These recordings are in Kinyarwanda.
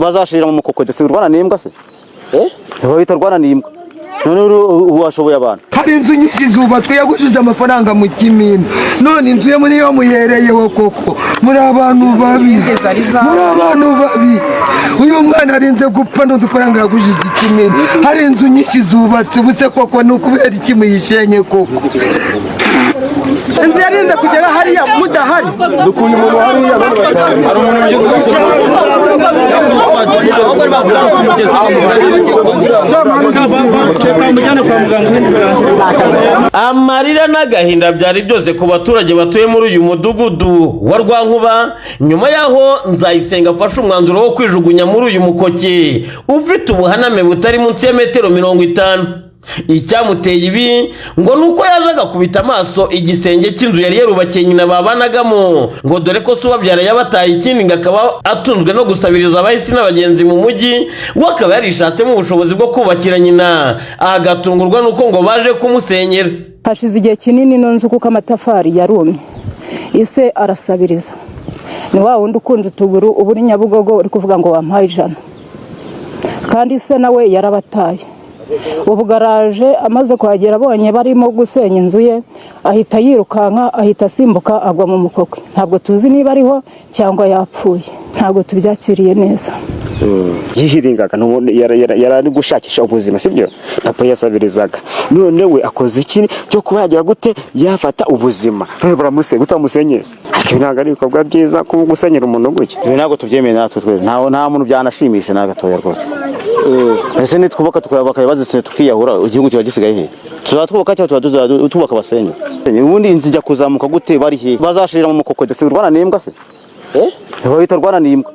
Bazashirira mu mukokoje si urwana n'imbwa se? Bahita rwana n'imbwa. None ubu washoboye abantu. Hari inzu nyinshi zubatswe yagujije amafaranga mu kimina, none inzu ye muri yo muhereyeho koko. Muri abantu babi, muri abantu babi. Uyu mwana arinze gupfa n'udufaranga yagujije ikimina. Hari inzu nyinshi zubatse ubuse koko, ni ukubera iki muyishenye koko? Inzu yarinze kugera hariya mudahari. Dukuye umuntu hariya, none batanu. Hari umuntu. Amarira n'agahinda byari byose ku baturage batuye muri uyu mudugudu wa Rwankuba, nyuma y'aho Nzayisenga afashe umwanzuro wo kwijugunya muri uyu mukoki ufite ubuhaname butari munsi ya metero 50. Icyamuteye ibi ngo ni uko yaje agakubita amaso igisenge cy'inzu yari yarubakiye nyina babanagamo, ngo dore ko se ubabyara yabataye, ikindi ngo akaba atunzwe no gusabiriza abahisi n'abagenzi mu mujyi, we akaba yarishatsemo ubushobozi bwo kubakira nyina, agatungurwa n'uko ngo baje kumusenyera. Hashize igihe kinini ino nzu, kuko amatafari yarumye. Ise arasabiriza, ni wa wundi ukunda utuguru, uba uri Nyabugogo uri kuvuga ngo wampaye 100, kandi se nawe yarabataye. Ubu garaje amaze kuhagera abonye barimo gusenya inzu ye, ahita yirukanka, ahita asimbuka agwa mu mukokwe. Ntabwo tuzi niba ariho cyangwa yapfuye, ntabwo tubyakiriye neza. Yihiringaga, yari ari gushakisha ubuzima, sibyo? Papa yasabirizaga, none we akoze iki cyo kuba yagira gute, yafata ubuzima? None baramusenya, utamusenyeza. Ariko ibi ntabwo ari ibikorwa byiza kuba gusenyera umuntu gutya. Ibi ntabwo tubyemeye natwe twese. Nta muntu byanashimisha na gatoya rwose. Ese nitwubaka tukaba bazisenya tukiyahura, igihugu kiba gisigaye he? Tuzaba twubaka cyangwa tuba tubaka basenye? Ubundi inzu ijya kuzamuka gute? Bari he? Bazashirira mu mukokoje si urwana n'imbwa se? Bahita rwana n'imbwa.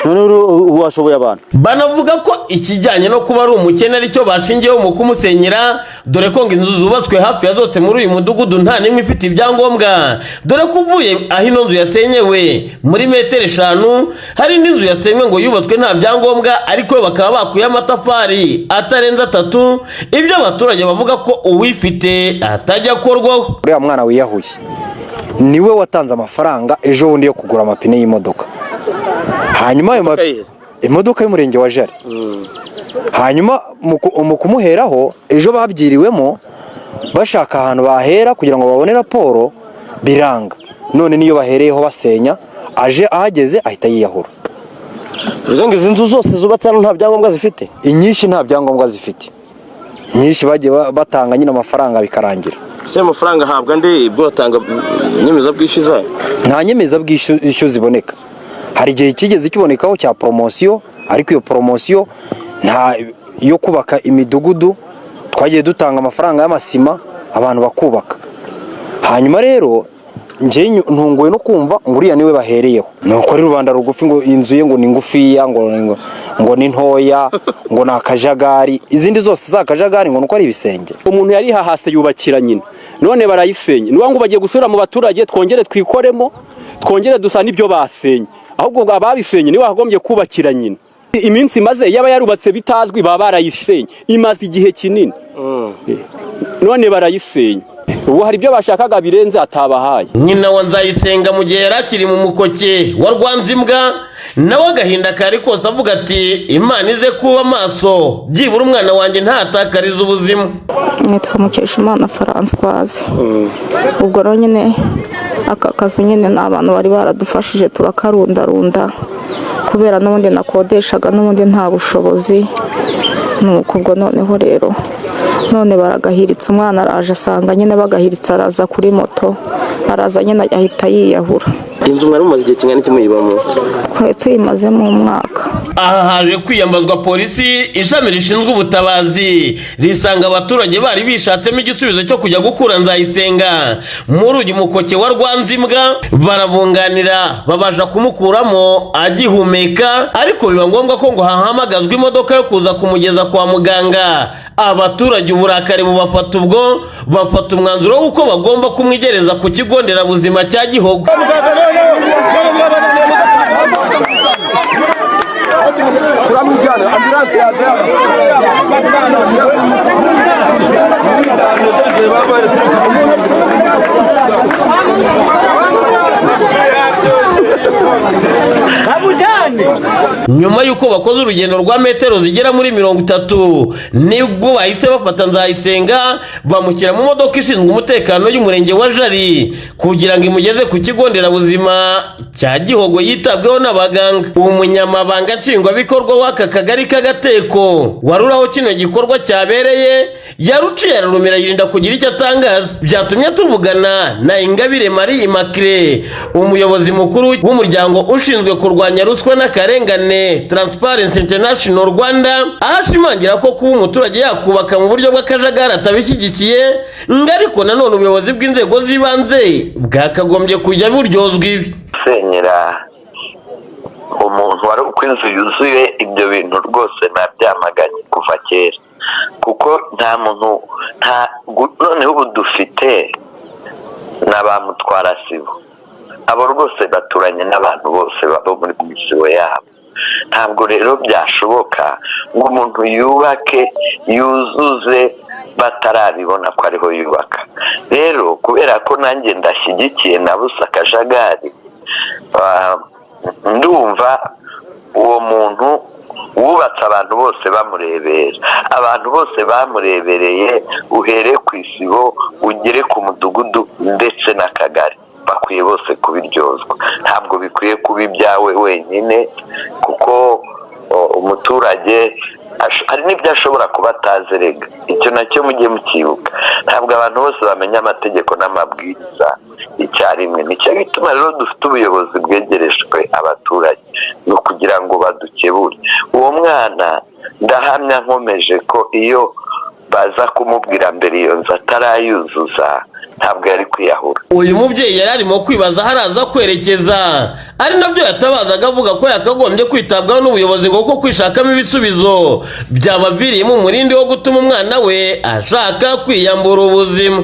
None ubu washoboye abantu. Banavuga ko ikijyanye no kuba ari umukene aricyo bashingiyeho mu kumusenyera, dore ko ngo inzu zubatswe hafi ya zose muri uyu mudugudu nta n'imwe ifite ibyangombwa, dore ko uvuye aho ino nzu yasenyewe muri metero 5 hari indi nzu yasenywe ngo yubatswe nta byangombwa, ariko bakaba bakuye amatafari atarenze 3, ibyo abaturage bavuga ko uwifite atajya akorwaho. Uriya mwana wiyahuye niwe watanze amafaranga ejo bundi yo kugura amapine y'imodoka, hanyuma ayo imodoka y'umurenge wa Jari, hanyuma mu kumuheraho ejo babyiriwemo bashaka ahantu bahera kugira ngo babone raporo, biranga. None niyo bahereyeho basenya, aje ahageze ahita yiyahura. Bivuze ngo izi nzu zose zubatse hano nta byangombwa zifite? Inyinshi nta byangombwa zifite, inyinshi bagiye batanga nyine amafaranga bikarangira. Ese ayo mafaranga ahabwa nde? Ubwo batanga inyemezabwishyu zayo? Nta nyemezabwishyu ziboneka. Hari igihe kigeze kibonekaho cya poromosiyo, ariko iyo poromosiyo nta yo kubaka imidugudu. Twagiye dutanga amafaranga y'amasima, abantu bakubaka. Hanyuma rero njye ntunguwe no kumva ngo uriya niwe bahereyeho, nuko ari rubanda rugufi, ngo inzu ye ngo ni ngufiya, ngo ni ntoya, ngo ni akajagari, izindi zose za akajagari, ngo nuko ari ibisenge. Umuntu yari hahase yubakira nyina, none barayisenye. Ni ngo bagiye gusubira mu baturage, twongere twikoremo, twongere dusa n'ibyo basenye. Ahubwo ababisenye nibo bakagombye kubakira nyina. Iminsi imaze yaba yarubatse bitazwi, baba barayisenye, imaze igihe kinini, none barayisenye. Ubu hari ibyo bashakaga birenze atabahaye. Nyina wa Nzayisenga, mu gihe yari akiri mu mukoke wa Rwanzimbwa, nawe agahinda kari kose, avuga ati: "Imana ize kuba amaso, byibura umwana wanjye ntatakarize ubuzima." Nitwa Mukeshimana Francoise. Ubwo rero nyine aka kazu nyine ni abantu bari baradufashije, turakarundarunda, kubera n'ubundi nakodeshaga, n'ubundi nta bushobozi. Nuko ubwo noneho rero none baragahiritse. Umwana araje asanga nyine bagahiritse, araza kuri moto, araza nyine ahita yiyahura. Inzu mwari mumaze igihe kingana iki muyibamo? Twari tuyimazemo umwaka. Aha haje kwiyambazwa polisi, ishami rishinzwe ubutabazi, risanga abaturage bari bishatsemo igisubizo cyo kujya gukura Nzayisenga muri uyu mukoke wa Rwanzimbwa. Barabunganira, babasha kumukuramo agihumeka, ariko biba ngombwa ko ngo hahamagazwa imodoka yo kuza kumugeza kwa muganga. Abaturage uburakari bubafata, ubwo bafata umwanzuro w'uko bagomba kumwigereza ku kigo nderabuzima cya Gihogo. Turamujyana, ambulance yaza. Bamujyane. Nyuma y'uko bakoze urugendo rwa metero zigera muri 30, nibwo bahise bafata Nzayisenga bamushyira mu modoka ishinzwe umutekano y'umurenge wa Jari kugira ngo imugeze ku kigo nderabuzima cya Gihogo yitabweho n'abaganga. Umunyamabanga nshingwabikorwa w'aka kagari k'Agateko wari uri aho kino gikorwa cyabereye yaruciye ararumira, yirinda kugira icyo atangaza. Byatumye tuvugana na Ingabire Marie Immaculée, umuyobozi mukuru w'umuryango ushinzwe kurwanya ruswa n'akarengane, Transparency International Rwanda, aho ashimangira ko kuba umuturage yakubaka mu buryo bw'akajagari atabishyigikiye, ngo ariko nanone ubuyobozi bw'inzego z'ibanze bwakagombye kujya buryozwa ibi. Gusenyera umuntu wari uko inzu yuzuye, ibyo bintu rwose nabyamaganye kuva kera, kuko nta muntu nta noneho ubu dufite na ba mutwarasibo, abo rwose baturanye n'abantu bose baba muri misibo yabo. Ntabwo rero byashoboka ngo umuntu yubake yuzuze batarabibona ko ariho yubaka. Rero kubera ko nanjye ndashyigikiye na busa akajagari, ndumva uwo muntu wubatse abantu bose bamurebera, abantu bose bamurebereye, uhere ku isibo ugere ku mudugudu ndetse n'akagari, bakwiye bose kubiryozwa. Ntabwo bikwiye kuba ibyawe wenyine, kuko umuturage hari n'ibyo ashobora kuba atazi. Rega icyo nacyo mujye mukibuka, ntabwo abantu bose bamenya amategeko n'amabwiriza icyarimwe. Nicyo gituma rero dufite ubuyobozi bwegerejwe abaturage, ni ukugira ngo badukebure. Uwo mwana ndahamya nkomeje ko iyo baza kumubwira mbere iyo nzu atarayuzuza, ntabwo yari kwiyahura. Uyu mubyeyi yari arimo kwibaza aho araza kwerekeza, ari nabyo yatabazaga avuga ko yakagombye kwitabwaho n'ubuyobozi, ngo kuko kwishakamo ibisubizo byabaviriyemo umurindi wo gutuma umwana we ashaka kwiyambura ubuzima.